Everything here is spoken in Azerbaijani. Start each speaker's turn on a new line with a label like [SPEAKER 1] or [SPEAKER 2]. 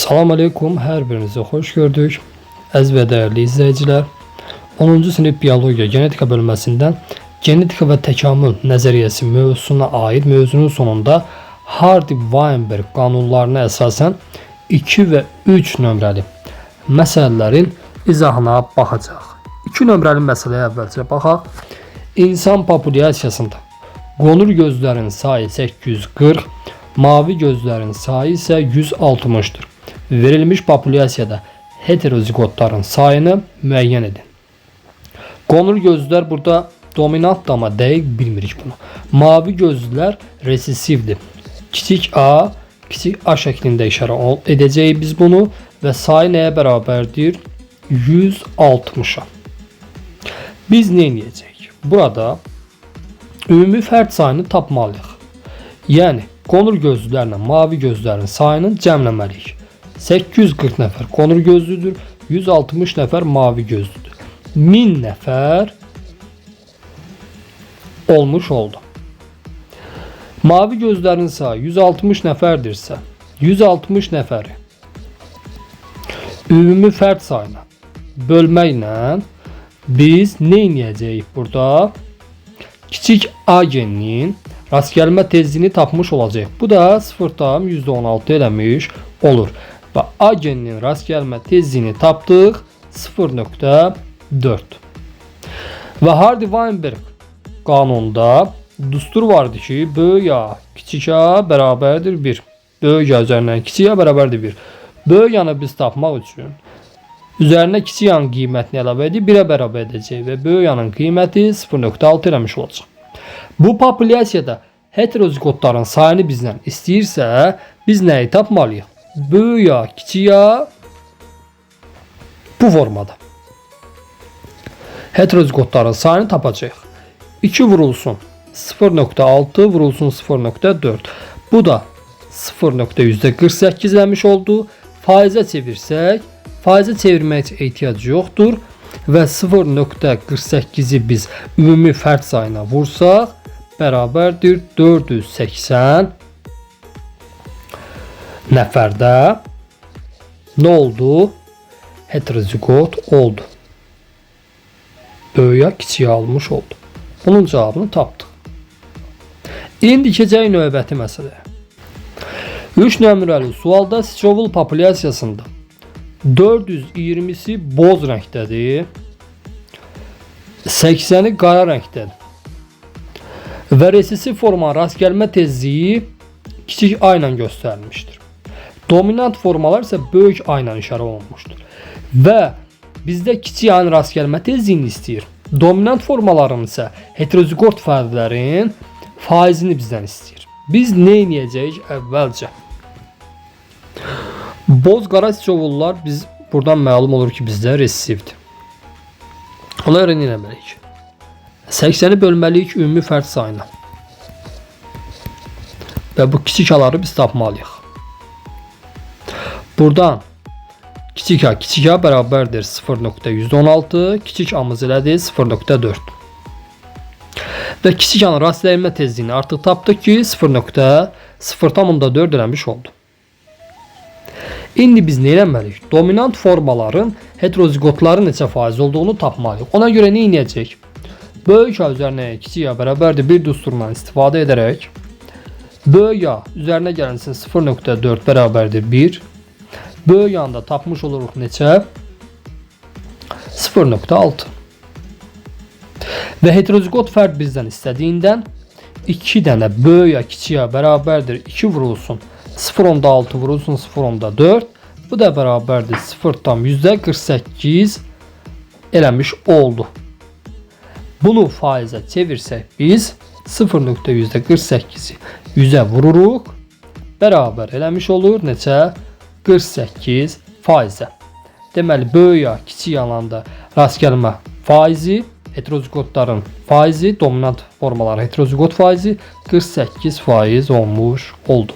[SPEAKER 1] Salam aleykum, hər birinizi xoş gördük. Əziz və dəyərli izləyicilər, 10-cu sinif biologiya genetika bölməsindən genetika və təkamül nəzəriyyəsi mövzusuna aid mövzunun sonunda Hardy-Weinberg qanunlarına əsasən 2 və 3 nömrəli məsələlərin izahına baxacağıq. 2 nömrəli məsələyə əvvəlcə baxaq. İnsan populyasiyasında qonur gözlərin sayı 840, mavi gözlərin sayı isə 160-dır. Verilmiş populyasiyada heterozigotların sayını müəyyən edin. Qonur gözlər burada dominantdır, amma dəqiq bilmirik bunu. Mavi gözlülər resessivdir. Kiçik A, kiçik A şəklində işarə edəcəyik biz bunu və sayı nəyə bərabərdir? 160-a. Biz nə edəcəyik? Burada ümumi fərd sayını tapmalıyıq. Yəni qonur gözlülərlə mavi gözlərin sayını cəmləməliyik. 840 nəfər qonur gözlüdür, 160 nəfər mavi gözlüdür. 1000 nəfər olmuş oldu. Mavi gözlərin sayı 160 nəfərdirsə, 160 nəfəri ümumi fərd sayına bölməklə biz nə edəcəyik burada? Kiçik A geninin rastgelmə tezliyini tapmış olacağıq. Bu da 0,16 eləmiş olur. Və A geninin rastgelmə tezliyini tapdıq 0,4. Və Hardy-Weinberg qanununda düstur vardı ki, böyük A kiçik A bərabərdir 1. Böyük A üzərindən kiçik A bərabərdir 1. Böyük A-nı biz tapmaq üçün üzərinə kiçik A-nın qiymətini əlavə edib 1-ə bərabər edəcəyik və böyük A-nın qiyməti 0,6 eləmiş olacaq. Bu populyasiyada heterozigotların sayını bizdən istəyirsə, biz nəyi tapmalıyıq? Böyük A, kiçik A bu formada. Heterozigotların sayını tapacağıq. 2 vurulsun 0,6 vurulsun 0,4. Bu da 0,48 eləmiş oldu. Faizə çevirsək, faizə çevirməyə ehtiyac yoxdur və 0,48-i biz ümumi fərd sayına vursaq bərabərdir 480 nəfərdə nə oldu? Heterozigot oldu. Böyüyə kiçiyə almış oldu. Bunun cavabını tapdıq. İndi keçək növbəti məsələyə. 3 nömrəli sualda sıçovul populyasiyasında 420-si boz rəngdədir, 80-i qara rəngdədir. Və resessiv forma rastgelmə tezliyi kiçik A ilə göstərilmişdir. Dominant formalar isə böyük A ilə işarə olunmuşdur. Və bizdə kiçik A-nın rastgelmə tezliyini istəyir. Dominant formaların isə heterozigot fərdlərin faizini bizdən istəyir. Biz nə edəcəyik əvvəlcə? Boz qara sıçovullar biz buradan məlum olur ki, bizdə resessivdir. Ona görə nə etməliyik? 80-i bölməliyik ümumi fərd sayına. Və bu kiçik A-ları biz tapmalıyıq. Buradan kiçik A, kiçik A bərabərdir 0,16, kiçik A-mız elədi 0,4. Və kiçik A-nın rastgelmə tezliyini artıq tapdıq ki, 0,04 eləmiş oldu. İndi biz nə eləməliyik? Dominant formaların heterozigotların neçə faiz olduğunu tapmalıyıq. Ona görə nə edəcəyik? Böyük A üzərinə kiçik A bərabərdir 1 düsturundan istifadə edərək böyük A üzərinə gəlinsin 0,4 bərabərdir 1. Böyük A-nı da tapmış oluruq neçə? 0,6. Və heterozigot fərd bizdən istədiyindən 2 dənə böyük A kiçik A bərabərdir 2 vurulsun 0,6 vurulsun 0,4. Bu da bərabərdir 0,48 eləmiş oldu. Bunu faizə çevirsək biz 0,48-i 100-ə vururuq. Bərabər eləmiş olur neçə? 48 faizə. Deməli böyük A kiçik alanda rastgelmə faizi, heterozigotların faizi, dominant formaların heterozigot faizi 48 faiz olmuş oldu.